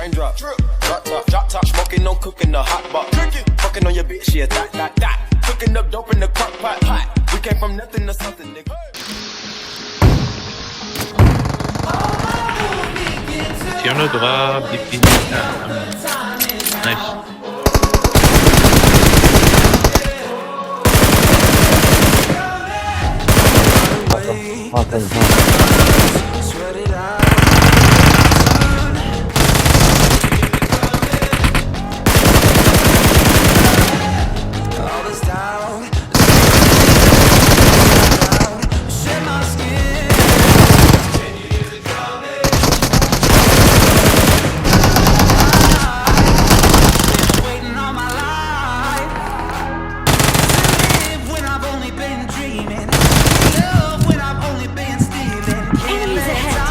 Raindrop, drip, drop top, drop top, smoking, no cooking, the hot pot. Cooking, fucking on your bitch, yeah, that, that, that. Cooking up dope in the crock pot, pot. We came from nothing to something, nigga. Thiam lo tuk a BP Nice. Enemies ahead.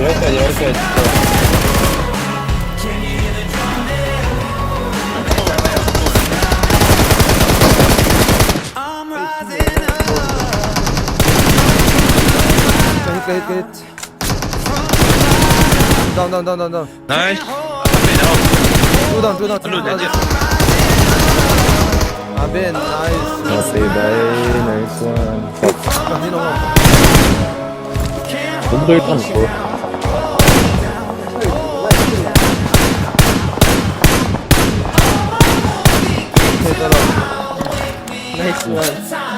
여기까지 여기까지. Hit, hit, hit. Down, down, down, down, down. Nice. Two down, two down. Hello, Daniel. Ah, Ben, nice. Okay, bye. Nice one. Kanino mo? Bundle 일단 뭐. Okay, tara. Nice one.